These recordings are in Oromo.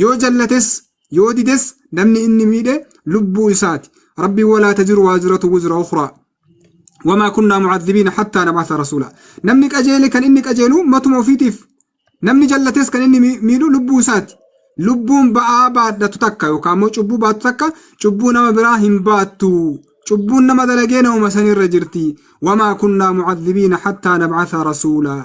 Yoo jallates yoo dides namni inni miidhe lubbuu isaati. Rabbiin walaa taziru waaziratu wizra ukhraa. Wamaa kunnaa mu'adhibiina hattaa nab'atha rasuula. Namni qajeele kan inni qajeelu matuma ofiitiif. Namni jallates kan inni miidhu lubbuu isaati. Lubbuun ba'aa baadhatu takka yookaan immoo cubbuu baattu takka cubbuu nama biraa hin baattu. Cubbuun nama dalagee namuma sanirra jirti. Wamaa kunnaa mu'adhibiina hattaa nab'atha rasuula.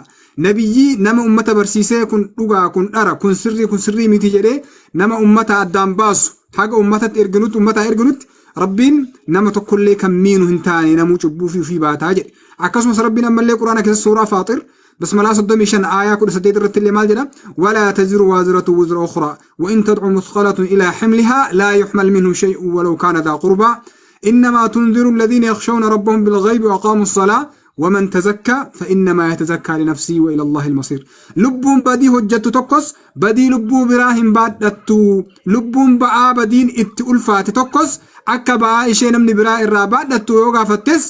Nabiyyii nama ummata barsiisee kun dhugaa, kun dhara, kun sirrii, kun sirrii miti jedhee nama ummata addaan baasu haga ummatatti erginutti, ummataa erginutti, Rabbiin nama tokkollee kan miinu hin taane, namuu cubbuu fi ofii baataa jedhe. Akkasumas Rabbiin ammallee Quraana keessa suuraa Faaxir basmalaa 35 aayaa 18 irratti illee maal jedha? Walaa taziru waaziratu wizra ukhraa wa in tad'u muthqalatun ilaa himlihaa laa yuhmal minhu shay'un walaw kaana dhaa qurbaa innamaa tunziru alladhiina yakhshawna rabbahum bilghaybi wa aqaamu ssalaa waman tazakkaa fa innamaa yatazakkaa linafsii wa ila Allahi almasiir. Lubbuun badii hojjettu tokkos badii lubbuu biraa hin baadhattu. Lubbuun ba'aa badiin itti ulfaate tokkos akka ba'aa ishee namni biraa irraa baadhattu yoo gaafattes,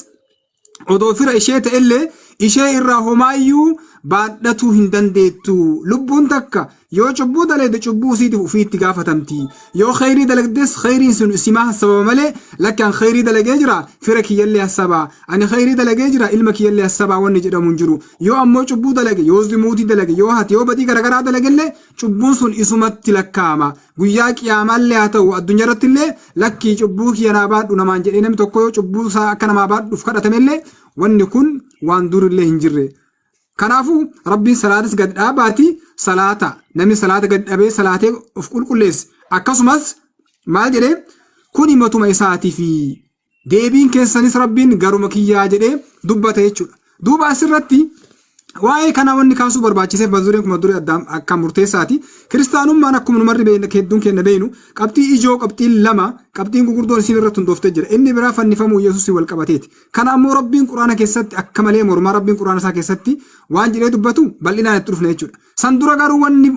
odoo fira ishee ta'ellee, ishee irraa homaayyuu baadhatuu hin dandeettu. Lubbuun takka yoo cubbuu dalagde cubbuu isiitiif ufii itti gaafatamti. Yoo kheyrii dalagdes kheyriin sun isimaa hassabama malee, lakki an kheyrii dalagee jira, fira kiyyallee hassabaa, ani kheyrii dalagee jira, ilma kiyyallee hassabaa wanni jedhamu hin jiru. Yoo ammoo cubbuu dalage, yoo zimuutii dalage, yoo hate, yoo badii garagaraa dalagellee, cubbuun sun isumatti lakkaa'ama. Guyyaa qiyaamaallee haa ta'u addunyaa irratti illee, lakkii cubbuu kiyya naa baadhu namaan jedhee namni tokko yoo cubbuu isaa akka namaa baadhuuf kadhatamellee, wanni kun waan durillee hin jirre. Kanaafuu Rabbiin salaatas gad dhaabaati salaata, namni salaata gad dhabee salaatee of qulqulleesse, akkasumas maal jedhee, kuni matuma isaatii fi deebiin keessanis Rabbiin garuma kiyyaa jedhee dubbate jechuudha. Duuba asirratti waa'ee kanaa wanni kaasuu barbaachiseef, mata dureen kun mata duree addaan akkaan murteessaati. Kiristaanummaan akkuma numarri beekna, hedduun keenya beeknu, qabxii ijoo, qabxiin lama, qabxiin gurguddoon isin irratti hundooftee jira. Inni biraa fannifamuu Yesuusii wal qabateeti. Kana ammoo Rabbiin Quraana keessatti akka malee mormaa. Rabbiin Quraana isaa keessatti waan jedhee dubbatu bal'inaan itti dhufna jechuudha. San dura garuu wanni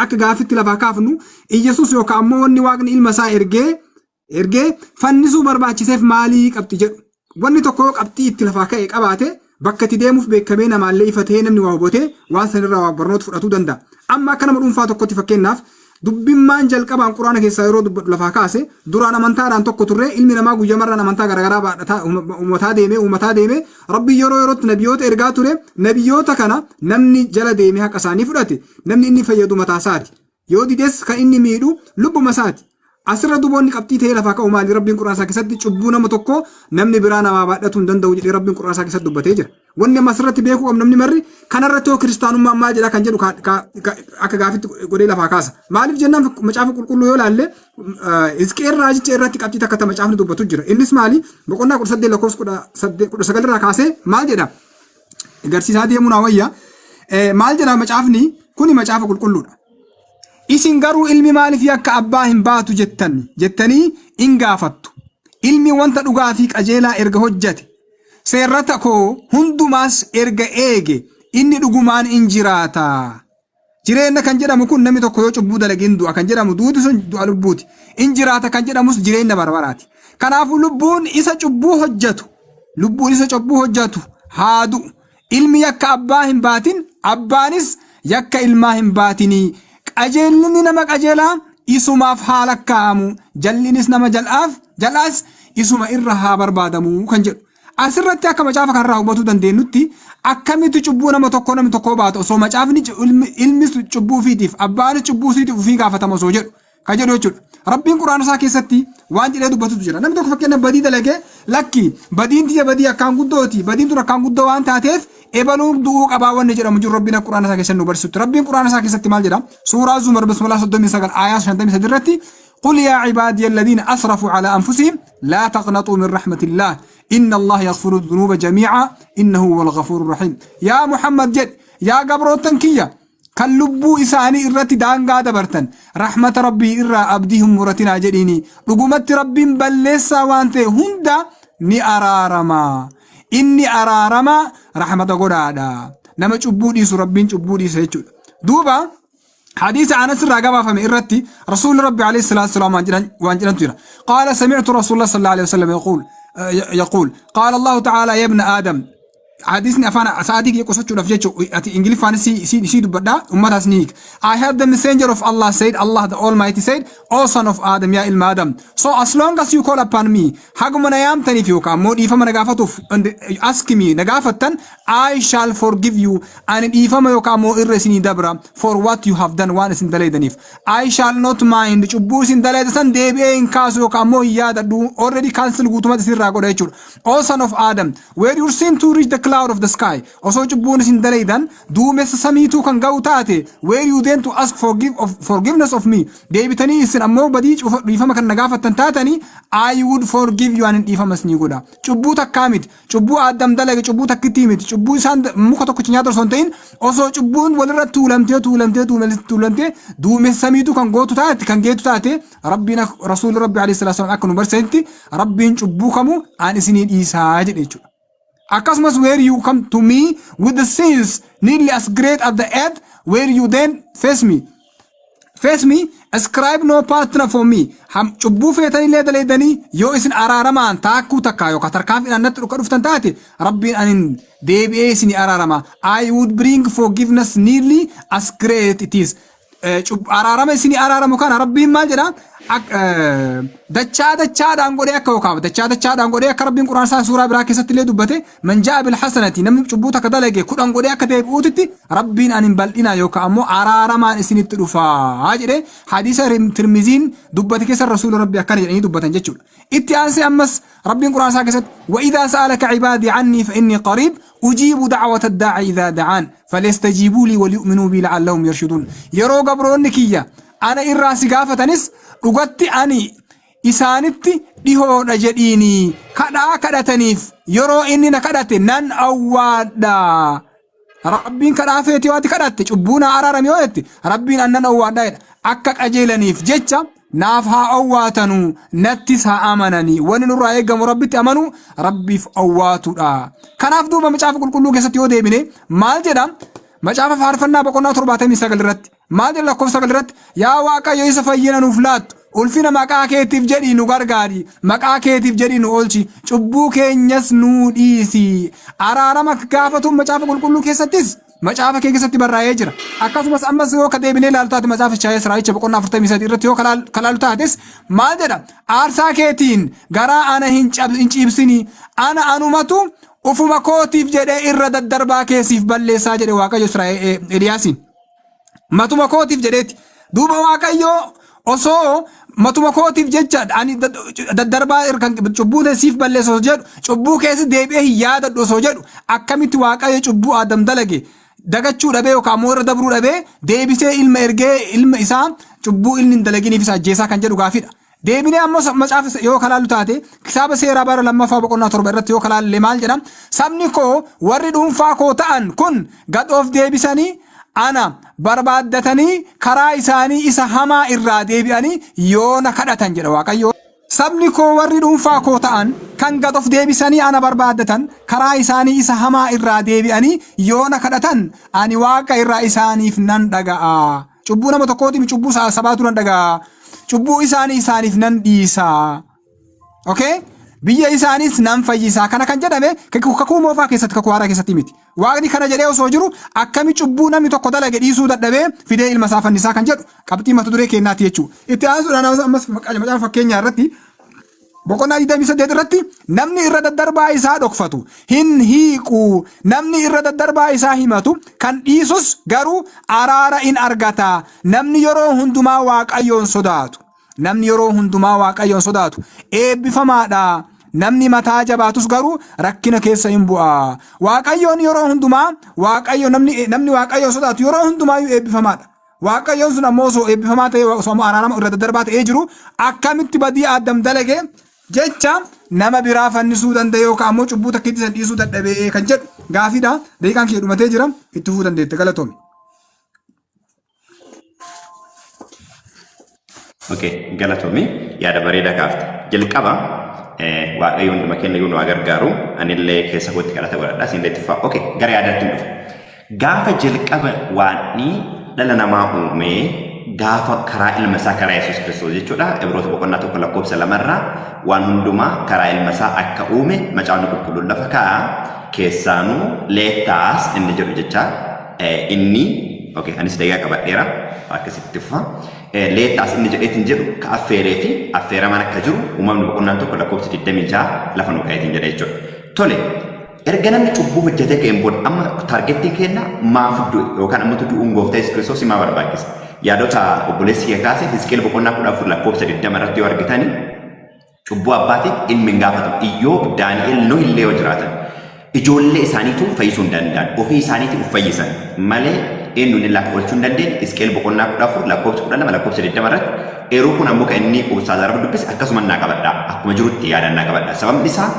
akka gaafitti lafaa kaafnu, Iyyasuus yookaan ammoo wanni Waaqni ilma isaa ergee fannisuu barbaachiseef maalii qabxi jedhu. Wanni tokko yoo qabxii itti lafaa ka'e qabaate, bakka itti deemuuf beekamee, namaallee ifa ta'ee, namni waa hubatee waan sanirraa waa barnoota fudhatuu danda'a. Amma akka nama dhuunfaa tokkotti, fakkeenyaaf, dubbimmaan jalqabaan Quraana keessaa yeroo dubbadhu lafaa kaase, duraan amantaadhaan tokko turre. Ilmi namaa guyyamarraan amantaa garaagaraa baadhataa uummataa deemee Rabbiin yeroo yerootti nabiyyoota ergaa ture. Nabiyyoota kana namni jala deemee haqa isaanii fudhate, namni inni fayyadu mataa isaati. Yoo dides kan inni miidhu lubbuma isaati. Asirra duboonni qabxii ta'ee lafaa ka'u maali? Rabbiin Quraana isaa keessatti cubbuu nama tokko namni biraa namaa baadhatuu hin danda'u jedhee Rabbiin Quraana isaa keessatti dubbatee jira. Wanni amma asirratti beekuu qabnu, namni marri kanarratti hoo kiristaanummaan maal jedha kan jedhu akka gaafitti godhee lafaa kaasa. Maaliif jennaan, macaafa qulqulluu yoo ilaalle, Hisqeel raajicha irratti qabxii takka ta macaafni dubbatu jira. Innis maali? Boqonnaa 18 lakkoofsa 19 irraa kaasee maal jedha? Agarsiisaa deemuu naa wayya. Maal jedha macaafni? Kuni macaafa qulqulluudha. Isin garuu ilmi maaliif yakka abbaa hin baatu jettan jettanii in gaafattu. Ilmi wanta dhugaa fi qajeelaa erga hojjate, seerrata koo hundumaas erga eege, inni dhugumaan in jiraata. Jireenya kan jedhamu kun, namni tokko yoo cubbuu dalage hin du'a kan jedhamu, duuti sun du'a lubbuuti. In jiraata kan jedhamus jireenya bara baraati. Kanaafuu lubbuun isa cubbuu hojjetu, lubbuun isa cubbuu hojjetu haa du'u. Ilmi yakka abbaa hin baatin, abbaanis yakka ilmaa hin baatinii. Qajeellinni nama qajeelaa isumaaf haa lakkaa'amu, jal'inis nama jal'aaf jal'aas isuma irra haa barbaadamu kan jedhu. Asirratti akka macaafa kanarraa hubatuu dandeenyutti, akkamitti cubbuu nama tokkoo namni tokkoo baata osoo macaafni ilmis cubbuu ofiitiif abbaanis cubbuu ofiitiif ofii gaafatama osoo jedhu kan jedhu jechuudha. Rabbiin Quraana isaa keessatti waan jedhee dubbatutu jira. Namni tokko fakkeenya badii dalagee, lakki badiin tiyya badii akkaan guddooti, badiin tun akkaan guddoo waan taateef ebaluun du'uu qabaa wanni jedhamu jiru Rabbiin akka Quraana isaa keessatti nu barsiisutti. Rabbiin Quraana isaa keessatti maal jedha? Suuraa Zumar bismillah 39 aayaa 53 irratti: قل يا عبادي الذين أسرفوا على أنفسهم لا تقنطوا من رحمة الله إن الله يغفر الذنوب جميعا إنه هو الغفور الرحيم. Yaa Muhammad jedh, yaa gabroottan kiyya kan lubbuu isaanii irratti daangaa dabartan, rahmata Rabbii irraa abdii hin muratinaa jedhiini. Dhugumatti Rabbiin balleessaa waan ta'e hunda ni araarama. Inni araarama, rahmata godhaadha. Nama cubbuu dhiisu Rabbiin cubbuu dhiisa jechuudha. Duuba hadiisa Anas irraa gabaafame irratti Rasuulli Rabbi alayhi salaatu wasalaam waan jedhantu jira. قال سمعت رسول الله صلى الله عليه وسلم يقول قال الله تعالى يا ابن آدم. Hadiisni afaan sa'aatii kiyya qusachuudhaaf jecha ati Ingiliffaanis si si si dubbadha, ummataas ni hiika. I heard the messenger of Allah said, Allah the Almighty said, O son of Adam, yaa ilma Adam, so as long as you call upon me, haguma na yaamtaniif yookaan ammoo dhiifama na gaafatuuf, and ask me, na gaafattan, I shall forgive you, ani dhiifama yookaan ammoo irra isinii dabra, for what you have done, waan isin dalaydaniif. I shall not mind, cubbuu isin dalayda san deebi'ee hin kaasu yookaan ammoo hin yaadadhu, already cancel guutumatti isinirraa godha jechuudha. O son of Adam, were your sin to reach the cloud of the sky, osoo cubbuun isin dalaydan duumessa samiituu kan ga'u taate, were you then to ask forgiveness of me, deebitanii isin ammoo badii cufa dhiifama kan na gaafattan taatanii, I would forgive you, ani dhiifama isinii godha. Cubbuu takkaa miti. Cubbuu Addam dalage cubbuu takkittii miti. Cubbuu isaan muka tokkicha nyaata osoo hin ta'in, osoo cubbuun walirra tuulamtee tuulamtee tuulamtee duumessa samiituu kan gootu taate, kan geetu taate, Rabbiin, Rasuulli Rabbi alayhi salaatu wassalaam akka nu barsiisanitti, Rabbiin cubbuu kamuu an isinii dhiisaa jedhe jechuudha. Akkasumas, were you come to me with the sins nearly as great as the earth, were you then face me, ascribe no partner for me. Ham cubbuu feetanillee daleedanii yoo isin araaramaan taakkuu takkaa yookaan tarkaanfiidhaan natti dhuka dhuftan taate, Rabbiin anin deebi'ee isinii araarama. I would bring forgiveness nearly as great it is. Araarama isinii araaramu kana Rabbiin maal jedha? Dachaa dachaadhaan godhee akka yookaan dachaa dachaadhaan godhee akka Rabbiin Quraan isaa suuraa biraa keessatti illee dubbate, man jaa'a bil hasanati, namni cubbuu takka dalage 10 godhee akka deebi'uutitti Rabbiin anin bal'ina yookaan ammoo araaramaan isinitti dhufaa jedhee hadiisa Tirmiziin dubbate keessa Rasuula Rabbi akkana jedhanii dubbatan jechuudha. Itti aansee ammas Rabbiin Quraan isaa keessatti, wa idhaa sa'alaka cibaadii cannii fa innii qariib ujiibu da'wata daa'i idhaa da'aan falyastajiibuu lii waliyu'minuu bii la'allahum yarshuduun. Yeroo gabroonni kiyya ana irraa si gaafatanis, dhugatti ani isaanitti dhihoodha jedhiini, kadhaa kadhataniif yeroo inni na kadhate nan awwaadha. Rabbiin kadhaa feeti yoo ati kadhatte, cubbuu naa araarami yoo jette, Rabbiin an nan awwaadha jedha. Akka qajeelaniif jecha naaf haa awwaatanuu, nattis haa amananii. Wanni nurraa eegamu Rabbitti amanuu, Rabbiif awwaatudha. Kanaaf duuba Macaafa Qulqulluu keessatti yoo deebine maal jedha? Macaafa Faarfannaa boqonnaa 79 irratti maal jedha? Lakkoofsa 9 irratti, yaa Waaqayyo isa fayyina nuuf laattu, ulfina maqaa keetiif jedhii nu gargaari, maqaa keetiif jedhii nu oolchi, cubbuu keenyas nuu dhiisi. Araarama gaafatuun Macaafa Qulqulluu keessattis macaafa kee keessatti barraa'ee jira. Akkasumas ammas yoo ka deebinee ilaalu taate, macaafa Ishaayyaas raajicha boqonnaa 43 irratti yoo ka laalu taates maal jedha? Aarsaa keetiin garaa ana hin ciibsini, ana anumatu ufuma kootiif jedhee irra daddarbaa keessiif balleessaa jedhe Waaqayyo Israa'el Eliyaasiin. Matuma kootiif jedheeti. Duuba Waaqayyo osoo matuma kootiif jecha ani daddarbaa kan cubbuu tee siif balleessa osoo jedhu, cubbuu keessa deebi'ee hin yaadadhu osoo jedhu, akkamitti Waaqayyo cubbuu Aadam dalage dagachuu dhabee yookaan immoo irra dabruu dhabee deebisee ilma ergee ilma isaa cubbuu inni hin dalaginiif isa ajjeesaa kan jedhu gaafidha. Deebinee ammoo macaafa yoo kalaallu taate, kitaaba Seeraa bara lammaffaa boqonnaa 7 irratti yoo kalaalle maal jedha? Sabni koo warri dhuunfaa koo ta'an kun gad of deebisanii ana barbaaddatanii karaa isaanii isa hamaa irraa deebi'anii yoo na kadhatan jedha Waaqayyo. Sabni koo warri dhuunfaa koo ta'an kan gad of deebisanii ana barbaaddatan, karaa isaanii isa hamaa irraa deebi'anii yoo na kadhatan, ani waaqa irraa isaaniif nan dhaga'a. Cubbuu nama tokkootiin cubbuu sabaatu nan dhaga'a. Cubbuu isaanii isaaniif nan dhiisa. Okay? Biyya isaaniis nan fayyisa. Kana kan jedhame Kakuu Moofaa keessatti, Kakuu Haaraa keessatti miti. Waaqni kana jedhee osoo jiru akkami cubbuu namni tokko dalage dhiisuu dadhabee fidee ilma isaa fannisaa kan jedhu qabxii mata duree keenyaati jechuudha. Itti aansuudhaan ammas macaafa Fakkeenyaa irratti boqonnaa 28 irratti, namni irra daddarbaa isaa dhokfatu hin hiiqu, namni irra daddarbaa isaa himatu kan dhiisus garuu araara in argata. Namni yeroo hundumaa Waaqayyoon sodaatu, namni yeroo hundumaa Waaqayyoon sodaatu eebbifamaadha, namni mataa jabaatus garuu rakkina keessa hin bu'a. Waaqayyoon yeroo hundumaa Waaqayyo namni Waaqayyoon sodaatu yeroo hundumaayyuu eebbifamaadha. Waaqayyoon sun ammoo osoo eebbifamaa ta'ee, osoo ammoo araarama irra daddarbaa ta'ee jiru, akkamitti badii Addam dalage jecha nama biraa fannisuu danda'e yookaan ammoo cubbuu takkiitti san dhiisuu dadhabee kan jedhu gaafiidha. Daqiiqaan kee dhumatee jira, itti fufuu dandeette, galatoomi. Okay, galatoomi, yaada bareedaa kaafte. Jalqaba Waaqayyo hunduma keenya iyyuu nu haa gargaaru. Anillee keessa kootti kadhata godhadha. Isinillee itti fufaa. Okay, gara yaadaatti hin dhufa. Gaafa jalqaba Waaqni dhala namaa uumee, gaafa karaa ilma isaa, karaa Yesuus Kiristoos jechuudha. Ibroota boqonnaa 1 lakkoofsa 2 irraa waan hundumaa karaa ilma isaa akka uume Macaafni Qulqulluun lafa kaa'a. Keessaanuu "let us" inni jedhu jecha inni, okay, anis daqiiqaa qabadheera, akkasitti fufa. "Let us" inni jedheetiin jedhu ka affeeree fi affeeramaan akka jiru Uumamni boqonnaan 1 lakkoofsa 26 lafa nu ka'eetiin jedha jechuudha. Tole, erga namni cubbuu hojjetee ka'een booda amma targetiin kenna maaf du'e yookaan ammatu du'uun gooftaa Yesuus Kiristoos maa barbaachisa? Yaadota obboleessi kee kaase Hisqeel boqonnaa 14 lakkoofsa 20 irratti yoo argitani, cubbuu abbaatiif ilmi hin gaafatamu. Iyyoob, Daani'el, Nohi illee yoo jiraatan ijoollee isaaniitu fayyisuu hin danda'an. Ofii isaaniitii uf fayyisan malee eenyuun illee akka oolchuu hin dandeenye Hisqeel boqonnaa 14 lakkoofsa 12 lakkoofsa 20 irratti. Eeruu kun ammoo kan inni Ustaaz Araba dubbise akkasuma naa qabadha. Akkuma jirutti yaadaan naa qabadha. Sababni isaa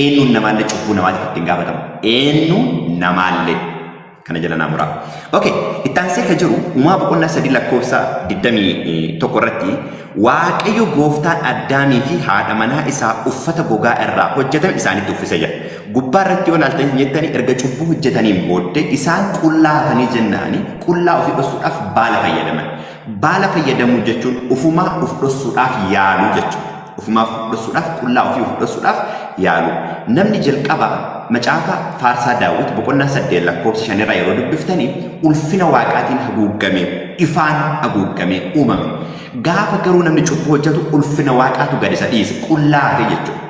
eenyuun namaallee cubbuu namaatiif ittiin gaafatamu. Eenyuun namaallee. Kana jala naa muraa. Okay, itti aansee kan jiru Uumaa boqonnaa 3 lakkoofsa 21 irratti Waaqayyo gooftaan Addaamii fi haadha manaa isaa uffata gogaa irraa hojjetame isaanitti uffise jedha. Gubbaa irratti yoo ilaaltan jettanii, erga cubbuu hojjetaniin booddee isaan qullaa hafanii jennaani qullaa ofii dhossuudhaaf baala fayyadaman. Baala fayyadamuu jechuun ufumaa uf dhossuudhaaf yaaluu jechuudha. Ufumaa uf dhossuudhaaf, qullaa ofii uf dhossuudhaaf yaalu. Namni jalqaba macaafa Faarsaa Daawwit boqonnaa 8 lakkoofsa 5 irraa yeroo dubbiftanii, ulfina Waaqaatiin haguuggamee, ifaan haguuggamee uumame. Gaafa garuu namni cubbuu hojjetu ulfina Waaqaatu gad isa dhiise, qullaa hafe jechuudha.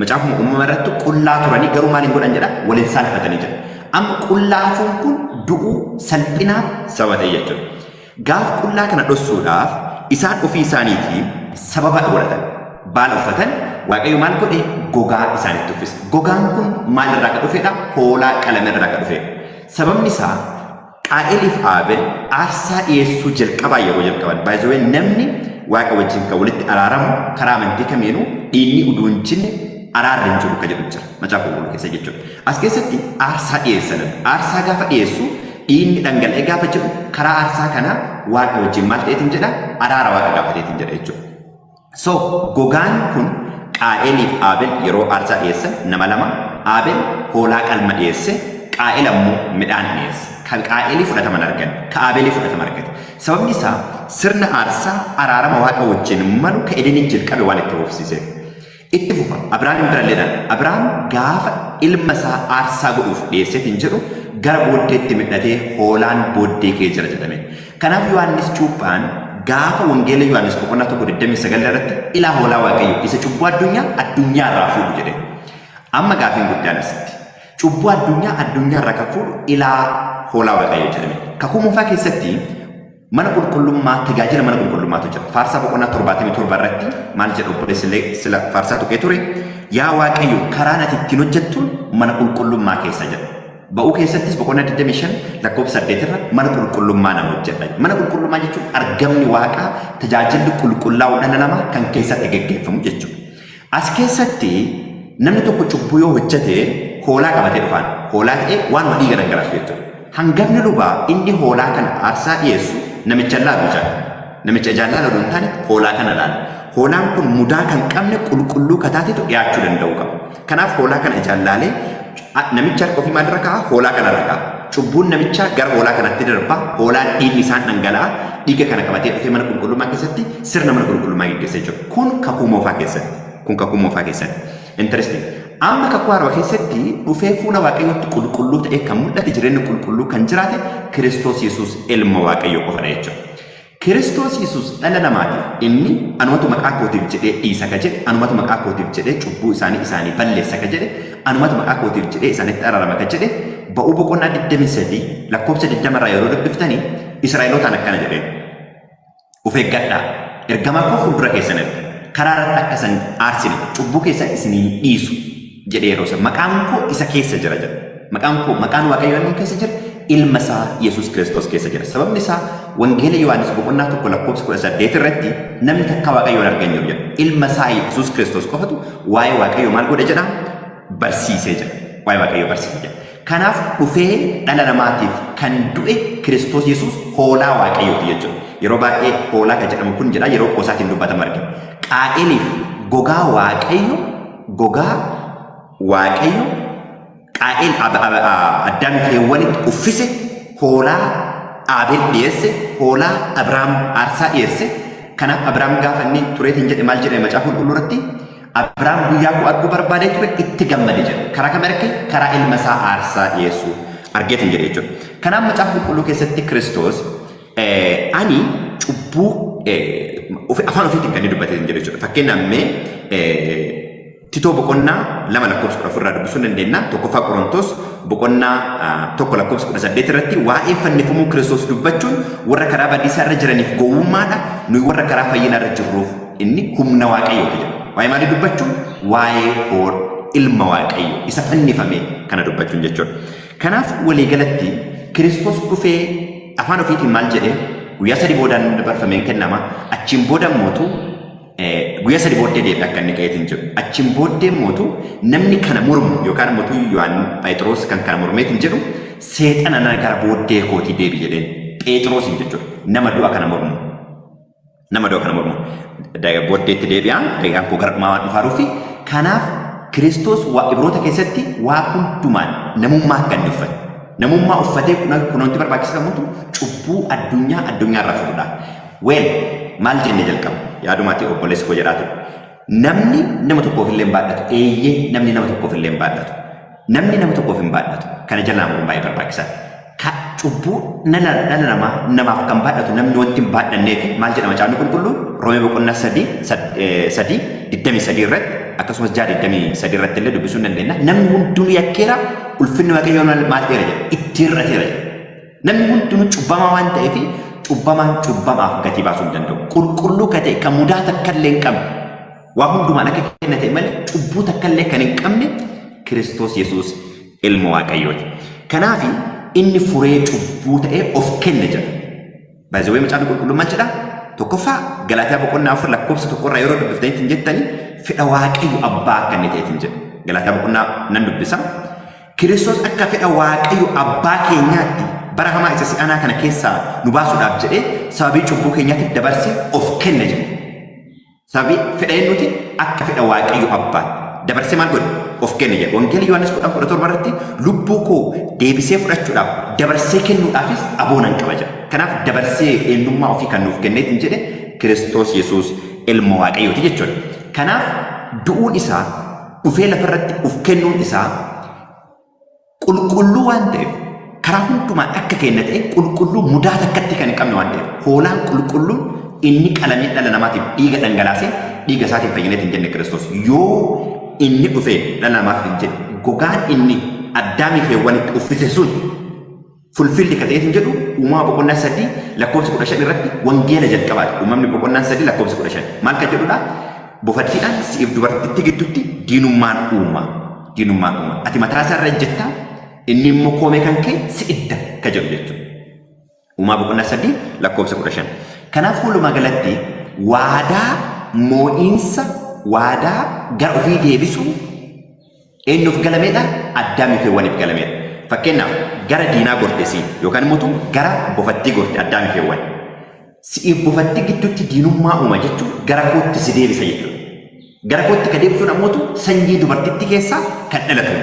Macaafuma Uumama irratti qullaa turanii garuu maal hin godhan jedha? Waliin saalfatanii jedha. Amma qullaa hafuun kun du'uu, salphinaaf sababa ta'e jechuudha. Gaaf qullaa kana dhossuudhaaf isaan ofii isaaniitii sababa godhatan. Baala uffatan. Waaqayyo maal godhe? Gogaa isaanitti uffise. Gogaan kun maal irraa kan dhufedha? Hoolaa qalame irraa kan dhufedha. Sababni isaa Qaa'eliif Aabel aarsaa dhiyeessuu jalqabaa yeroo jalqaban, baay'ee namni Waaqa wajjin kan walitti araaramu karaa amantii kamiinuu dhiigni uduu hin jinne araarri hin jiru kan jedhu jira Macaafa Qulqulluu keessa jechuudha. As keessatti aarsaa dhiyeessan. Aarsaa gaafa dhiyeessu dhiigni dhangala'ee gaafa jedhu, karaa aarsaa kanaa Waaqa wajjin maal ta'eetiin jedha? Araara Waaqa gaafateetiin jedha jechuudha. So gogaan kun Qaa'eliif Aabel yeroo aarsaa dhiyeessan nama lama, Aabel hoolaa qalma dhiyeesse, Qaa'el ammoo midhaan dhiyeesse. Kan Qaa'elii fudhataman argan, ka Aabelii fudhatama argate. Sababni isaa sirna aarsaa araarama Waaqa wajjin malu ka Edenii jalqabe waan itti fufsiiseef. Itti fufa Abiraamiin biralleedhaan Abiraam gaafa ilma isaa aarsaa godhuuf dhiyeesseetiin jedhu gara booddeetti midhatee hoolaan booddee kee jira jedhame. Kanaaf Yohaannis Cuuphaan gaafa Wangeela Yohaannis boqonnaa 1 29 irratti "Ilaa hoolaa Waaqayyo isa cubbuu addunyaa irraa fuudhu" jedhe. Amma gaafiin guddaan asitti. Cubbuu addunyaa irraa kan fuudhu ilaa hoolaa Waaqayyo jedhame. Kakuu Moofaa keessatti mana qulqullummaa, tajaajila mana qulqullummaatu jira. Faarsaa boqonnaa 77 irratti maal jedha? Obboleessi illee sila faarsaa tuqee ture. "Yaa Waaqayyo, karaan ati ittiin hojjettuun mana qulqullummaa keessa" jedha. Ba'uu keessattis boqonnaa 25 lakkoofsa 8 irra mana qulqullummaa nama hojjedha. Mana qulqullummaa jechuun argamni Waaqaa, tajaajilli qulqullaa'uu dhala namaa kan keessatti geggeeffamu jechuudha. As keessatti namni tokko cubbuu yoo hojjete hoolaa qabatee dhufaan. Hoolaa ta'ee waan dhiiga dhangalaasu jechuudha. Hangafni lubaa inni hoolaa kana aarsaa dhiyeessu namicha laalu ijaan. Namicha ijaan laalu hin taane, hoolaa kana laala. Hoolaan kun mudaa kan qabne, qulqulluu kataatetu dhiyaachuu danda'u qaba. Kanaaf hoolaa kana ijaan laalee namicha harka ofii maalirra kaa'a? Hoolaa kanarra kaa'a. Cubbuun namichaa gara hoolaa kanatti darba. Hoolaan dhiigni isaan dhangala'a. Dhiiga kana qabatee dhufee mana qulqullummaa keessatti sirna mana qulqullummaa geggeessa jechuudha. Kun Kakuu Moofaa keessatti. Kun Kakuu Moofaa keessatti. Interesting. Amma Kakuu Haaraa keessatti dhufee fuula Waaqayyootti qulqulluu ta'ee kan mul'ate, jireenya qulqulluu kan jiraate Kiristoos Yesuus ilma Waaqayyoo qofadha jechuudha. Kiristoos Yesuus dhala namaatiif inni "Anumatu maqaa kootiif jedhee dhiisa" ka jedhe, "Anumatu maqaa kootiif jedhee cubbuu isaanii balleessa" ka jedhe, "Anumatu maqaa kootiif jedhee isaanitti araarama" ka jedhe, Ba'uu boqonnaa 23 lakkoofsa 20 irraa yeroo dubbiftanii Israa'elootaan akkana jedheen. "Of eeggadhaa, ergamaa koo fuuldura keessan erga. Karaa irratti akka isan aarsine, cubbuu keessan isinii dhiisu" jedhee yeroo sana maqaan koo isa keessa jira jedha. Maqaan koo, maqaan Waaqayyoo inni keessa jira, ilma isaa Yesuus Kiristoos keessa jira. Sababni isaa Wangeela Yohaannis boqonnaa 1 lakkoofsa 18 irratti namni takka Waaqayyoon argan jiru jedha. Ilma isaa Yesuus Kiristoos qofatu waa'ee Waaqayyoo maal godhe jedha? Barsiisee jira. Waa'ee Waaqayyoo barsiisee jira. Kanaaf dhufee dhala namaatiif kan du'e Kiristoos Yesuus hoolaa Waaqayyooti jechuudha. Yeroo baay'ee hoolaa kan jedhamu kun jedha yeroo qoosaatiin dubbatamu argina. Qaa'eliif gogaa Waaqayyo, gogaa Waaqayyo Qaa'el Addaamiif Heewwanitti uffise, hoolaa Aabel dhiyeesse, hoolaa Abrahaam aarsaa dhiyeesse. Kanaaf Abrahaam gaafa inni tureetiin jedhe maal jedhame Macaafa Qulqulluu irratti? Abiraam guyyaa koo arguu barbaadee ture, itti gammade jedha. Karaa kam arge? Karaa ilma isaa aarsaa dhiyeessuu argeetiin jedhe jechuudha. Kanaaf Macaafa Qulqulluu keessatti Kiristoos ani cubbuu afaan ofiitiin kan inni dubbateetiin jedhe jechuudha. Fakkeenyaaf mee Titoo boqonnaa 2 lakkoofsa 14 irraa dubbisuu dandeenya. Tokkoffaa Qorontos boqonnaa 1 lakkoofsa 18 irratti waa'ee fannifamuu Kiristoos dubbachuun warra karaa badiisaa irra jiraniif gowwummaadha. Nuyi warra karaa fayyinaa irra jirruuf inni humna Waaqayyooti jedha. Waa'ee maalii dubbachuun? Waa'ee hoor ilma Waaqayyo isa fannifame kana dubbachuun jechuudha. Kanaaf waliigalatti Kiristoos dhufee afaan ofiitiin maal jedhe? Guyyaa 3 boodaan dabarfameen kennama. Achiin booda mootu guyyaa 3 booddee deebi'e akka inni ka'eetiin jiru. Achiin booddee mootu namni kana mormu yookaan mootu Yohaan Phexros kan kana mormeetiin jedhu seexana na gara booddee kootii deebi jedheen Phexrosiin jechuudha. Nama du'a kana mormu. Nama du'a kana mormu. Booddeetti deebi'a. Daqiiqaan koo gara dhumaa waan dhufaaruufi. Kanaaf Kiristoos waa Ibroota keessatti waa hundumaan namummaa akka inni uffate. Namummaa uffatee kunuunti barbaachisaa mootu cubbuu addunyaa addunyaa irraa fuudhuudhaaf. Well, maal jenne jalqaba? Yaadumaati obboleessi koo jedhaa ture. Namni nama tokkoof illee hin baadhatu. Eeyyee, namni nama tokkoof illee hin baadhatu. Namni nama tokkoof hin baadhatu. Kana jalaa muruun baay'ee barbaachisaadha. Ka cubbuu dhala dhala namaa namaaf kan baadhatu namni wanti hin baadhanneef maal jedha Macaafni Qulqulluun? Roomee boqonnaa 3 3 23 irratti akkasumas 6 23 irratti illee dubbisuu hin dandeenya. Namni hundinuu yakkeera, ulfinni Waaqayyoo maal maal ta'eera jedha? Itti hir'ateera jedha. Namni hundinuu cubbamaa waan ta'eef cubbamaan cubbamaaf gatii baasuu hin danda'u. Qulqulluu ka ta'e kan mudaa takka illee hin qabne waa hundumaan akka kenna ta'e malee cubbuu takka illee kan hin qabne Kiristoos Yesuus ilma Waaqayyooti. Kanaaf inni furee cubbuu ta'ee of kenne jedha. Baay'ee Macaafni Qulqulluun maal jedha? Tokkoffaa Galaatiyaa boqonnaa 4 lakkoofsa 1 irraa yeroo dubbiftanitti hin jettani fedha Waaqayyo abbaa akka inni ta'eetiin jedha. Galaatiyaa boqonnaa nan dubbisa. Kiristoos akka fedha Waaqayyo abbaa keenyaatti bara hamaa isa si'anaa kana keessaa nu baasuudhaaf jedhee sababii cubbuu keenyaatiif dabarsee of kenne jedha. Sababii fedha eenyuuti? Akka fedha Waaqayyo abbaatti. Dabarsee maal godhe? Of kenne jedha. Wangeela Yohaannis 10 17 irratti lubbuu koo deebisee fudhachuudhaaf dabarsee kennuudhaafis aboo nan qaba jedha. Kanaaf dabarsee eenyummaa ofii kan nuuf kenneetiin jedhe Kiristoos Yesuus ilma Waaqayyooti jechuudha. Kanaaf du'uun isaa dhufee lafarratti of kennuun isaa qulqulluu waan ta'eef karaa hundumaan akka kenna ta'e qulqulluu mudaa takkatti kan hin qabne waan ta'eef hoolaan qulqulluun inni qalamee dhala namaatiif dhiiga dhangalaasee dhiiga isaatiin fayyineet hin jenne Kiristoos yoo inni dhufee dhala namaaf hin jedhe gogaan inni Addaamii fi Hewwanitti uffise sun fulfilled ka ta'eetiin jedhu Uumama boqonnaa 3 lakkoofsa 15 irratti wangeela jalqabaati. Uumamni boqonnaan 3 lakkoofsa 15 maal kan jedhudha? Bofattiidhaan si'iif dubartittii gidduutti diinummaan uuma. Diinummaan uuma. Ati mataa isaa irra ejjetta, inni immoo koomee kan kee si idda ka jedhu jechuudha. Uumaa boqonnaa 3 lakkoofsa 15. Kanaaf walumaa galatti waadaa moo'iinsa waadaa gara ofii deebisuu eenyuuf galameedha? Addaamiif Hewwaniif galameedha. Fakkeenyaaf gara diinaa gorte siin yookaan immoo gara bofattii gorte Addaamiif Hewwan. Si'iif bofattii gidduutti diinummaa uuma jechuun gara kootti si deebisa jechuudha. Gara kootti ka deebisuun ammootu sanyii dubartittii keessaa kan dhalatudha.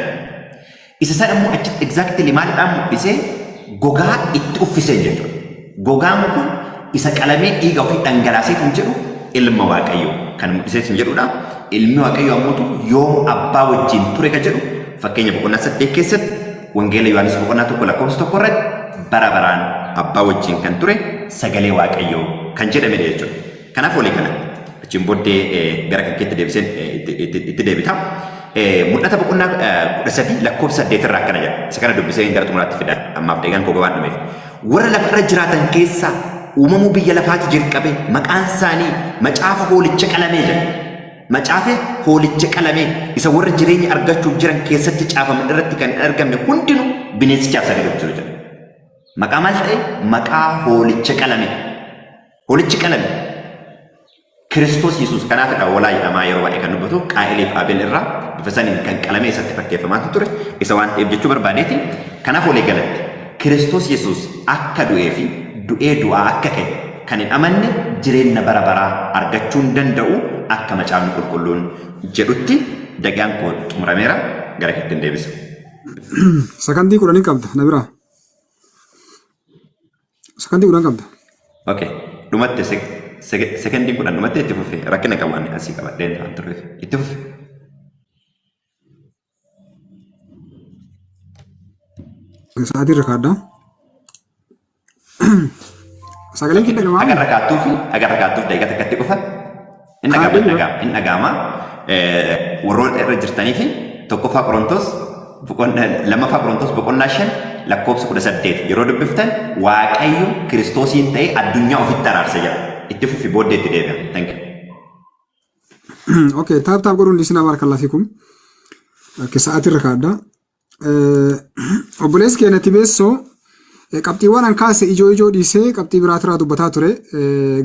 Isa sana immoo achitti exactly maalidhaan mul'isee? Gogaa itti uffisee jechuudha. Gogaan kun isa qalamee dhiiga ofii dhangalaasee kan jedhu ilma Waaqayyoo kan mul'isee kan jedhudha. Ilmi Waaqayyoo ammootu yoom abbaa wajjin ture kan jedhu fakkeenya boqonnaa 8 keessatti Wangeela Yohaannis boqonnaa 1 lakkoofsa 1 irratti bara baraan abbaa wajjin kan ture sagalee Waaqayyoo kan jedhamedha jechuudha. Kanaaf walii gala. Achiin booddee gara kan keetti deebiseen itti deebita. Mul'ata boqonnaa 13 lakkoofsa 8 irraa akkana jedha. Isa kana dubbisee gara xumuraatti fida. Ammaaf daqiiqaan koo gabaan dhumeef. Warra lafa irra jiraatan keessaa uumamuu biyya lafaati jalqabe maqaan isaanii macaafa hoolicha qalamee jedha. Macaafa hoolicha qalamee isa warra jireenya argachuuf jiran keessatti caafaman irratti kan hin argamne hundinuu bineensichaaf sagaduuf jiru jedha. Maqaa maal ta'e? Maqaa hoolicha qalame. Hoolichi qalame. Kiristoos Yesuus kanaafidha hoolaa jedhamaa yeroo baay'ee kan dubbatu Qaa'eliif Abel irraa bifa saniin kan qalamee isatti fakkeeffamaatu ture isa waan ta'eef jechuu barbaadeeti. Kanaaf walii galatti Kiristoos Yesuus akka du'ee fi du'ee du'aa akka ka'e kan hin amanne jireenya bara baraa argachuu hin danda'u akka Macaafni Qulqulluun jedhutti. Daqiiqaan koo xumurameera, gara keettin deebisa. Sakandii kudhanii qabda na biraa. Sakandii 10 qabda. Okay. Dhumatte sekendiin 10 dhumatte, itti fufi. Rakkina qabu ani asii qabadheen ta'an turreef. Itti fufi. Sa'aatii irra kaadha. Sagaleen kee dhaga'amaa? Agarra kaattuu fi agarra kaattuuf daqiiqaa takkatti qofa. Hin dhaga'ama, hin dhaga'ama, hin dhaga'ama. Warroota irra jirtanii fi tokkoffaa Qorontos boqonnaa lammaffaa Qorontos boqonnaa 5 lakkoofsa 18 yeroo dubbiftan Waaqayyo Kiristoosiin ta'ee addunyaa ofitti araarse jedha. Itti fufi booddee itti deebi'a. Thank you. Okay, tap tap godhuun isin barakallahu fikum. Okay, sa'aatii irra kaadha. Obboleessi keenya Tibeessoo qabxiiwwan an kaase ijoo ijoo dhiisee qabxii biraatirraa dubbataa ture.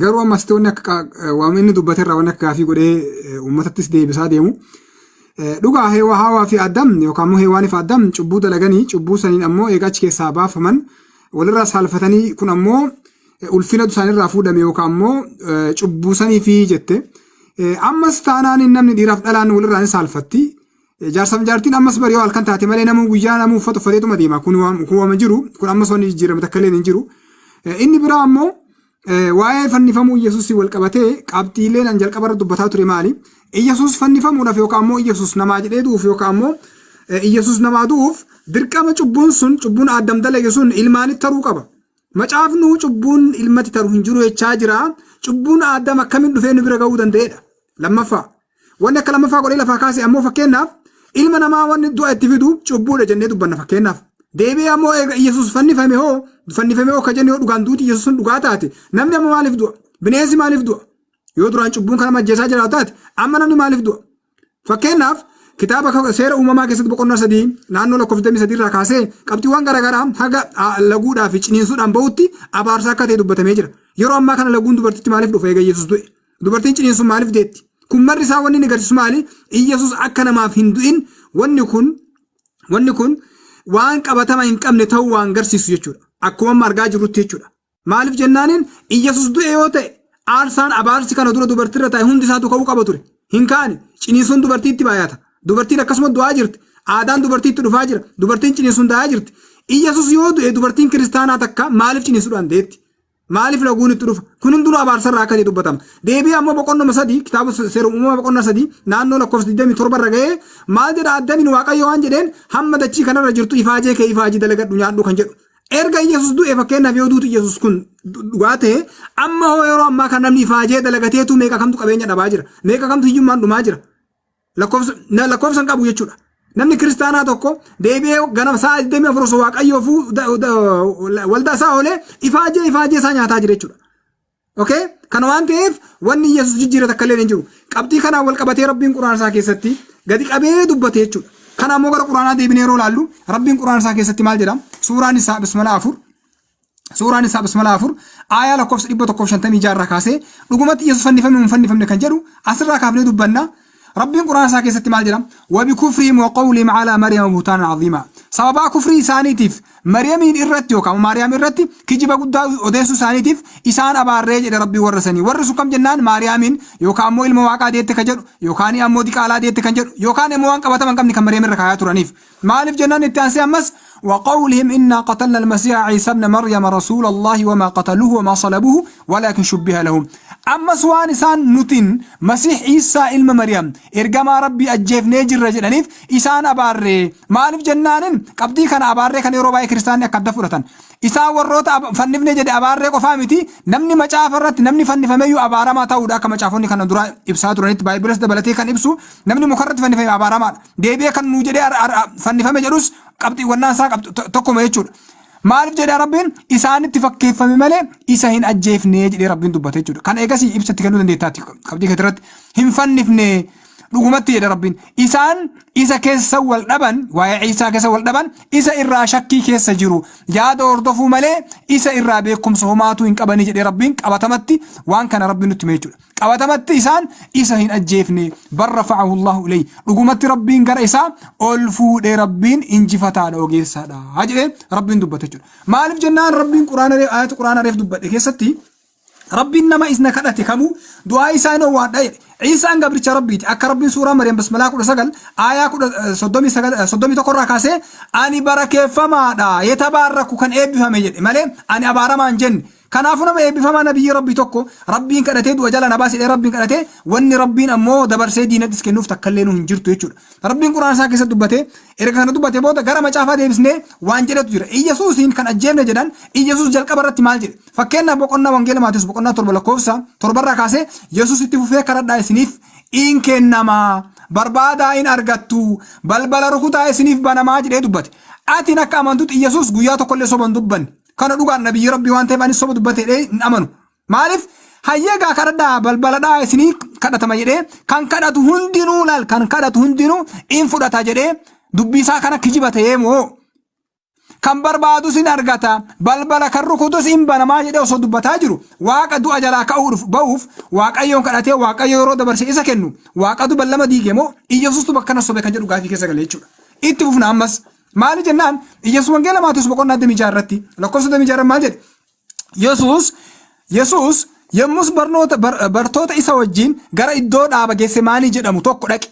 Garuu ammas wanni akka waan inni dubbaterraa wanni akka gaafii godhee uummatattis deebisaa deemu. Dhugaa Heewaa Haawaa fi Addam yookaan immoo Heewaanii fi Addam cubbuu dalaganii cubbuu saniin ammoo eega achi keessaa baafaman walirraa saalfatanii kun ammoo ulfina isaanirraa fuudhame yookaan ammoo cubbuu sanii fi jette. Ammas taanaan namni dhiiraaf dhalaan walirraa ni saalfatti. Jaarsaaf jaartiin ammas bari yoo halkan taate malee namuu guyyaa namuu uffata uffateetuma deema. Kun waan jiru. Kun ammas wanni jijjiirame takka illee hin jiru. Inni biraa ammoo waa'ee fannifamuu Iyyasuusii wal qabatee qabxiileen an jalqaba irra dubbataa ture maali? Iyyasuus fannifamuudhaaf yookaan ammoo Iyyasuus namaa jedhee du'uuf yookaan ammoo Iyyasuus namaa du'uuf dirqama cubbuun sun cubbuun Addam dalage sun ilmaanitti taruu qaba. Macaafnuu cubbuun ilmatti taru hin jiru jechaa jira. Cubbuun Addam akkamiin dhufee nu bira ga'uu danda'edha. Lammaffaa. Wanni akka lammaffaa godhee lafaa kaase ammoo fakkeenyaaf ilma namaa wanni du'a itti fidu cubbuudha jennee dubbanna fakkeenyaaf. Deebi'ee ammoo eega Iyyasuus fannifame hoo fannifame hoo ka jennu yoo dhugaan duuti Iyyasuus sun dhugaa taate namni amma maaliif du'a? Bineensi maaliif du'a? Yoo duraan cubbuun kana majjeesaa jiraatu taate amma namni maaliif du'a? Fakkeenyaaf kitaaba seera uumamaa keessatti boqonnaa 3 naannoo lakkoofsa 23 irraa kaasee qabxiiwwan garaagaraa haga laguudhaa fi ciniinsuudhaan bahutti abaarsa akka ta'e dubbatamee jira. Yeroo ammaa kana laguun dubartitti maaliif dhufa eega Iyyasuus du'e? Dubartiin ciniinsuun maaliif deetti? Kun marri isaa wanni inni agarsiisu maali? Iyyasuus akka namaaf hin du'in wanni kun wanni kun waan qabatama hin qabne ta'uu waan garsiisu jechuudha. Akkuma amma argaa jirrutti jechuudha. Maaliif jennaaniin Iyyasuus du'e yoo ta'e aarsaan abaarsi kana dura dubartiirra taa'e hundi isaatu ka'uu qaba ture. Hin kaane ciniinsuun dubartiitti baay'ata. Dubartiin akkasuma du'aa jirti. Aadaan dubartiitti dhufaa jira. Dubartiin ciniinsuun da'aa jirti. Iyyasuus yoo du'e dubartiin kiristaanaa takka maaliif ciniinsuudhaan deetti? Maaliif laguun itti dhufa? Kun hundinuu abaarsarraa akka ta'e dubbatama. Deebi'ee ammoo boqonnuma 3 kitaaba seera uumamaa boqonnaa 3 naannoo lakkoofsa 27 irra ga'ee maal jedha Addamiin Waaqayyo waan jedheen hamma dachii kanarra jirtu ifaajee kee ifaajii dalagadhu nyaadhu kan jedhu. Erga Iyyasuus du'e fakkeenyaaf yoo duuti Iyyasuus kun dhugaa ta'e amma hoo yeroo ammaa kan namni ifaajee dalagateetu meeqa kamtu qabeenya dhabaa jira? Meeqa kamtu hiyyummaan dhumaa jira? Lakkoofsa na- lakkoofsa hin qabu jechuudha. Namni kiristaanaa tokko deebi'ee ganama sa'a 24 osoo waaqayyoofuu waldaa isaa oolee ifaajee ifaajee isaa nyaataa jira jechuudha. Okay? Kana waan ta'eef wanni Yesuus jijjiire takka illee hin jiru. Qabxii kanaan wal qabatee Rabbiin Quraana isaa keessatti gadi qabee dubbate jechuudha. Kana ammoo gara Quraanaa deebinee yeroo ilaallu Rabbiin Quraana isaa keessatti maal jedha? Suuraan isaa Bismillah 4 Suuraan isaa Bismillah 4 aayaa lakkoofsa 156 irraa kaasee dhugumatti Yesuus fannifame hin fannifamne kan jedhu asirraa kaafnee dubbanna. Rabbiin Quraana isaa keessatti maal jedha? Wabikufrihim wa qawlihim alaa Maryama buhtaanan aziimaa. Sababaa kufrii isaaniitiif Maryamiin irratti yookaan Maariyaam irratti kijiba guddaa odeessuu isaaniitiif isaan abaarree jedhe Rabbiin warra sanii. Warri sun kam jennaan Maariyaamiin yookaan ammoo ilma Waaqaa deette kan jedhu yookaan ammoo diqaalaa deette kan jedhu yookaan immoo waan qabatama hin qabne kan Maryam irra kaayaa turaniif. Maaliif jennaan itti aansee ammas وقولهم إنا قتلنا المسيح عيسى ابن مريم رسول الله وما قتلوه وما صلبوه ولكن شبه لهم ammas waan isaan nutin Masiih Iisaa ilma Maryam ergamaa Rabbii ajjeefnee jirra jedhaniif isaan abaarree maaliif jennaanin qabxii kana abaarree kana yeroo baay'ee kiristaanni akka adda fudhatan isaan warroota fannifne jedhe abaarree qofaa miti namni macaafa irratti namni fannifameyyuu abaaramaa ta'uudha akka macaafonni kana dura ibsaa turanitti baayibilas dabalatee kan ibsu namni mukarratti fannifame abaaramaadha deebi'ee kan nuu jedhee fannifame jedhus qabxiiwwannaan isaa tokkuma jechuudha. Maaliif jedhee Rabbiin isaanitti fakkeeffame malee isa hin ajjeefne jedhee Rabbiin dubbate jechuudha. Kana eegasii ibsa itti kennuu dandeettaati qabxii keetii irratti hin fannifne dhugumatti jedhe Rabbiin. Isaan isa keessa wal dhaban waa'ee Iisaa keessa wal dhaban isa irraa shakkii keessa jiru yaada hordofuu malee isa irraa beekumsa homaatuu hin qabanii jedhee Rabbiin qabatamatti waan kana Rabbiin nutti hime jechuudha. Qabatamatti isaan isa hin ajjeefne bal rafa'ahu Allahu ilayhi dhugumatti Rabbiin gara isaa ol fuudhee Rabbiin injifataadha ogeessaadha jedhee Rabbiin dubbate jechuudha. Maaliif jennaan Rabbiin Qur'aana ayata Qur'aana reef dubbadhe keessatti Rabbiin nama isna kadhate kamuu du'aa isaa hin owwaadha jedhe. Iisaan gabricha Rabbiiti. Akka Rabbiin suuraa Maryam basmalaa 19 aayaa 39 31 irraa kaasee ani barakeeffamaadha yetabaarraku kan eebbifame jedhe malee ani abaaramaa hin jenne. Kanaafuu nama eebbifamaa nabiyyi Rabbii tokko Rabbiin kadhatee du'a jala na baasi jedhee Rabbiin kadhatee, wanni Rabbiin ammoo dabarsee diinattis kennuuf takkallee nu hin jirtu jechuudha. Rabbiin Qur'aana isaa keessatti dubbatee, erga kana dubbatee booda gara macaafaa deebisnee waan jedhetu jira. Iyyasuusiin kan ajjeefne jedhan, Iyyasuus jalqaba irratti maal jedhe? Fakkeenyaaf boqonnaa Wangeela Maatewos boqonnaa 7 lakkoofsa 7 irraa kaasee Yesuus itti fufee, kadhadhaa isiniif in kennama, barbaadaa in argattu, balbala rukutaa isiniif banamaa jedhee dubbate. Atiin akka amantutti Iyyasuus guyyaa tokkollee soba hin dubbanne. Kana dhugaan nabiyyi Rabbii waan ta'eef anis soba dubbate jedhee hin amanu. Maaliif? Hayyee gaa kadhadhaa, balbaladhaa isinii kadhatama jedhee, kan kadhatu hundinuu, laal, kan kadhatu hundinuu in fudhata jedhee dubbii isaa kana kijiba ta'ee moo, kan barbaadus in argata, balbala kan rukutus in banamaa jedhee osoo dubbataa jiru, Waaqa du'a jalaa ka'uu ba'uuf Waaqayyoon kadhatee, Waaqayyo yeroo dabarse isa kennu, Waaqatu ballama diige moo Iyyasuustu bakka kana sobe kan jedhu gaafii keessa gale jechuudha. Itti fufna ammas. Maali jennaan, Iyyasuus Wangeela Maatewos boqonnaa 26 irratti lakkoofsa 26 irratti maal jedhe? Yesuus yommus barnoota bartoota isa wajjin gara iddoo dhaaba Gessemaanii jedhamu tokko dhaqe.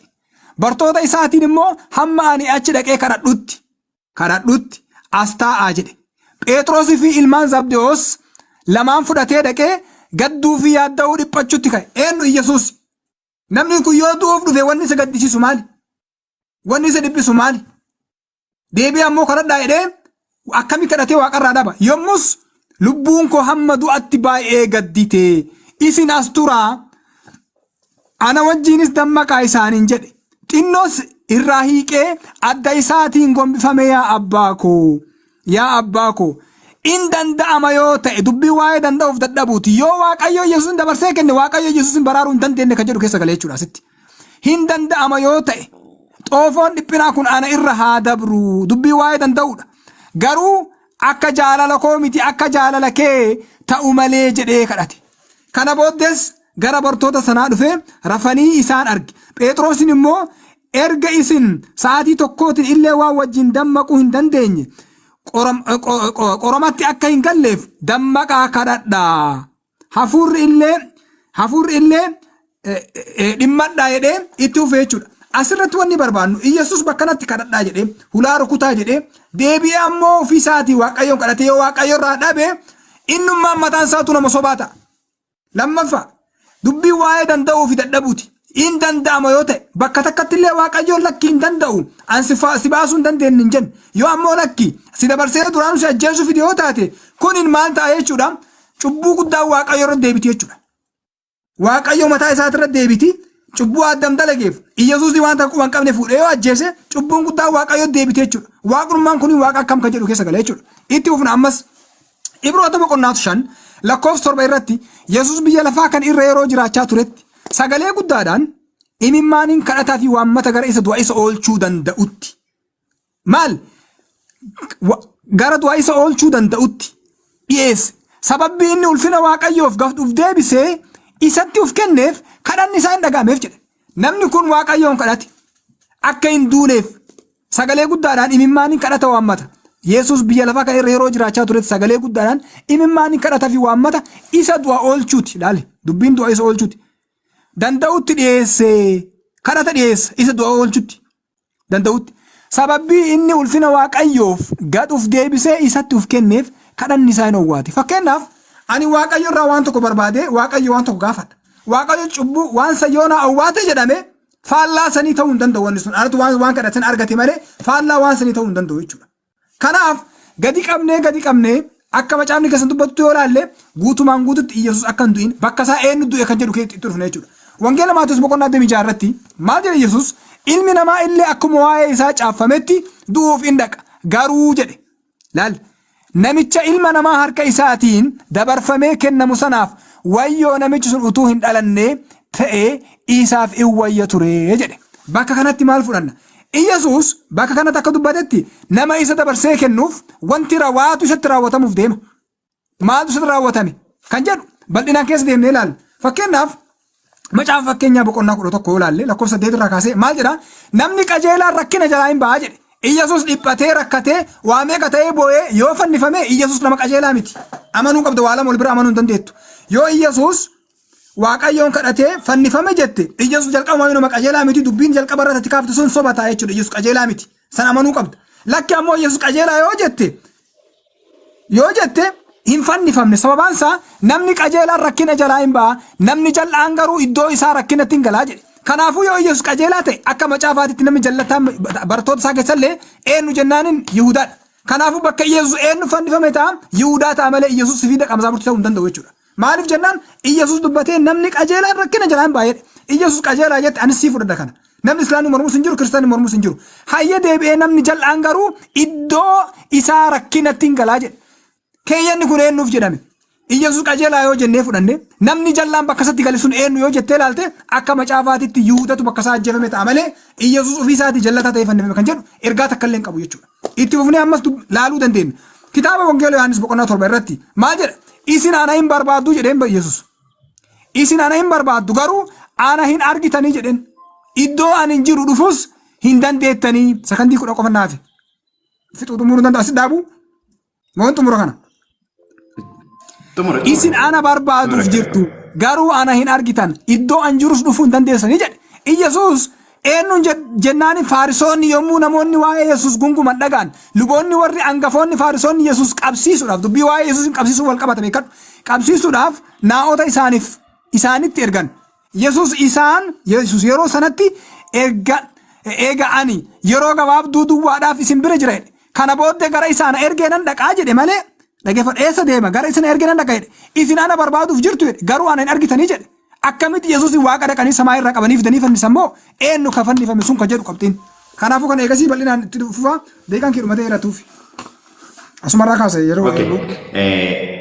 Bartoota isaatiin immoo, hamma ani achi dhaqee kadhadhutti as taa'aa jedhe. Phexrosii fi ilmaan Zabdewoos lamaan fudhatee dhaqee gadduu fi yaadda'uu dhiphachuutti ka'e. Eenyu? Iyyasuus. Namni kun yoo du'uuf dhufe wanni isa gaddisiisu maali? Wanni isa dhiphisu maali? Deebi'ee ammoo kadhadhaa jedhee akkami kadhatee waaqarraa dhaba? Yommus, lubbuun koo hamma du'atti baay'ee gaddite. Isin as turaa, ana wajjinis dammaqaa isaaniin jedhe. Xinnoos irraa hiiqee adda isaatiin gombifame, yaa abbaa koo, yaa abbaa koo, in danda'ama yoo ta'e. Dubbii waa'ee danda'uuf dadhabuuti. Yoo Waaqayyo Yesuusin dabarsee kenne, Waaqayyo Yesuusin baraaruu hin dandeenye kan jedhu keessa galee jechuudha asitti. Hin danda'ama yoo ta'e, xoofoon dhiphinaa kun ana irra haa dabru. Dubbii waa'ee danda'uudha. Garuu akka jaalala koo miti, akka jaalala kee ta'u malee jedhee kadhate. Kana booddees gara bartoota sanaa dhufee rafanii isaan arge. Phexrosin immoo, erga isin sa'aatii tokkootiin illee waan wajjin dammaquu hin dandeenye, qoramatti akka hin galleef dammaqaa kadhadhaa. Hafuurri illee dhimmadhaa jedhee itti fufee jechuudha. Asirratti wanni barbaannu, Iyyasuus bakka kanatti kadhadhaa jedhee, hulaa rukutaa jedhee, deebi'ee ammoo ofii isaatii Waaqayyoon kadhatee yoo Waaqayyo irraa dhabe, innummaan mataan isaatu nama sobaa ta'a. Lammaffaa, dubbii waa'ee danda'uu fi dadhabuuti. In danda'ama yoo ta'e, bakka takkatti illee Waaqayyoon lakki hin danda'u, an si baasuu hin dandeenye hin jenne. Yoo ammoo lakki si dabarsee duraan si ajjeesuu fide yoo taate, kunin maal ta'a jechuudha? Cubbuu guddaan Waaqayyo irra deebiti jechuudha. Waaqayyo mataa isaatirra deebiti. Cubbuu Addam dalageef Iyyasuus waan takka quba hin qabne fuudhee yoo ajjeese, cubbuun guddaan Waaqayyo deebiti jechuudha. Waaqummaan kun Waaqa akkam kan jedhu keessa gala jechuudha. Itti fufna ammas. Ibroota boqonnaa 5 lakkoofsa 7 irratti, Yesuus biyya lafaa kan irra yeroo jiraachaa turetti sagalee guddaadhaan imimmaaniin kadhataa fi waammata gara isa du'a isa oolchuu danda'utti, maal, gara du'a isa oolchuu danda'utti dhiyeesse. Sababbii inni ulfina Waaqayyoof gad uf deebisee isatti uf kenneef kadhanni isaa hin dhaga'ameef jedhe. Namni kun Waaqayyoon kadhate akka hin duuneef sagalee guddaadhaan imimmaaniin kadhata waammata. Yesuus biyya lafaa kan irra yeroo jiraachaa turetti sagalee guddaadhaan imimmaaniin kadhata fi waammata isa du'a oolchuuti. Ilaali, dubbiin du'a isa oolchuuti. Danda'utti dhiyeesse, kadhata dhiyeessa isa du'a oolchutti danda'utti. Sababbii inni ulfina Waaqayyoof gad uf deebisee isatti uf kenneef kadhanni isaa hin owwaate. Fakkeenyaaf, ani Waaqayyo irraa waan tokko barbaade, Waaqayyo waan tokko gaafadha. Waaqayyo cubbuu waan sayyoonaa owwaate jedhame, faallaa sanii ta'uu hin danda'u wanni sun. Anatu waan kadhatan argate malee faallaa waan sanii ta'uu hin danda'u jechuudha. Kanaaf gadi qabnee akka macaafni keessan dubbattu yoo ilaalle, guutumaan guututti Iyyasuus akka hin du'in, bakka isaa eenyu du'e kan jedhu keessatti itti dhufna jechuudha. Wangeela Maatewos boqonnaa 26 irratti maal jedhe Yesuus? Ilmi namaa illee akkuma waa'ee isaa caaffametti du'uuf in dhaqa. Garuu jedhe. Laal, namicha ilma namaa harka isaatiin dabarfamee kennamu sanaaf wayyoo, namichi sun utuu hin dhalanne ta'ee isaaf in wayya ture jedhe. Bakka kanatti maal fudhanna? Iyyasuus bakka kanatti akka dubbatetti nama isa dabarsee kennuuf wanti rawaatu isatti raawwatamuuf deema. Maaltu isatti raawwatame kan jedhu bal'inaan keessa deemnee ilaalla. Fakkeenyaaf, macaafa Fakkeenyaa boqonnaa 11 yoo ilaalle, lakkoofsa 8 irraa kaasee maal jedha? Namni qajeelaan rakkina jalaa hin ba'a jedhe. Iyyasuus dhiphatee, rakkatee, waa meeqa ta'ee, boo'ee yoo fannifame, Iyyasuus nama qajeelaa miti. Amanuu qabda, waa lama wal bira amanuu hin dandeettu. Yoo Iyyasuus Waaqayyoon kadhatee fannifame jette, Iyyasuus jalqabumaa nama qajeelaa miti, dubbiin jalqaba irratti ati kaafte sun soba ta'a jechuudha. Iyyasuus qajeelaa miti. San amanuu qabda. Lakki ammoo Iyyasuus qajeelaa yoo jette, Hin fannifamne. Sababaan isaa namni qajeelaan rakkina jalaa hin ba'a, namni jal'aan garuu iddoo isaa rakkinatti hin galaa jedhe. Kanaafuu yoo Iyyasuus qajeelaa ta'e akka macaafaatitti namni jallataan barattoota isaa keessallee eenyu jennaanin Yihudaadha. Kanaafuu bakka Iyyasuus eenyu fannifame ta'a? Yihudaa ta'a malee Iyyasuus fi daqa mazaamurtii ta'uu hin danda'u jechuudha. Maaliif jennaan Iyyasuus dubbatee namni qajeelaan rakkina jalaa hin ba'a jedhe. Iyyasuus qajeelaa jette anis sii fudhadha kana. Namni islaamni mormus hin jiru, kiristaanni mormus hin jiru. Hayya deebi'ee namni jal'aan garuu iddoo isaa rakkinatti hin galaa jedhe. Keeyyanni kun eenyuuf jedhame? Iyyasuus qajeelaa yoo jennee fudhanne namni jal'aan bakka isatti gale sun eenyu yoo jettee ilaalte akka macaafaatitti Yihuudatu bakka isaa ajjeefame ta'a malee Iyyasuus ofii isaatii jallataa ta'ee fannifame kan jedhu ergaa takka illee hin qabu jechuudha. Itti fufnee ammas laaluu dandeenya. Kitaaba Wangeela Yohaannis boqonnaa 7 irratti maal jedha? Isin ana hin barbaaddu jedheen Iyyasuus. Isin ana hin barbaaddu garuu ana hin argitanii jedheen. Iddoo ani hin jiru dhufus hin dandeettanii. Sakandii 10 qofa naafe. Fixuu xumuruu danda'a asi dhaabuu. Moon xumura kana. Xumura. Isin ana barbaaduuf jirtu garuu ana hin argitan iddoo an jirus dhufuu hin dandeessanii jedhe. Iyyasuus eenyuun jennaani faarisoonni yommuu namoonni waa'ee Yesuus gunguman dhagaan luboonni warri angafoonni faarisoonni Yesuus qabsiisuudhaaf dubbii waa'ee Yesuus qabsiisuu wal qabata beekadhu qabsiisuudhaaf naa'ota isaaniif isaanitti ergan. Yesuus isaan Yesuus yeroo sanatti erga eega ani yeroo gabaabduu duwwaadhaaf isin bira jira jedhe. Kana booddee gara isa ana ergee nan dhaqaa jedhe malee dhageeffadhu eessa deema gara isa na ergee nan dhaqa jedhe. Isin ana barbaaduuf jirtu jedhe garuu ana hin argitanii jedhe. Akkamitti Yesuusin waaqa dhaqanii samaa irraa qabanii fidanii fannisan moo eenyu ka fannifame sun ka jedhu qabxiin. Kanaafuu kana eegasii bal'inaan itti fufa daqiiqaan kee dhumatee irra tuufi. Asumarraa kaasa yeroo Okay.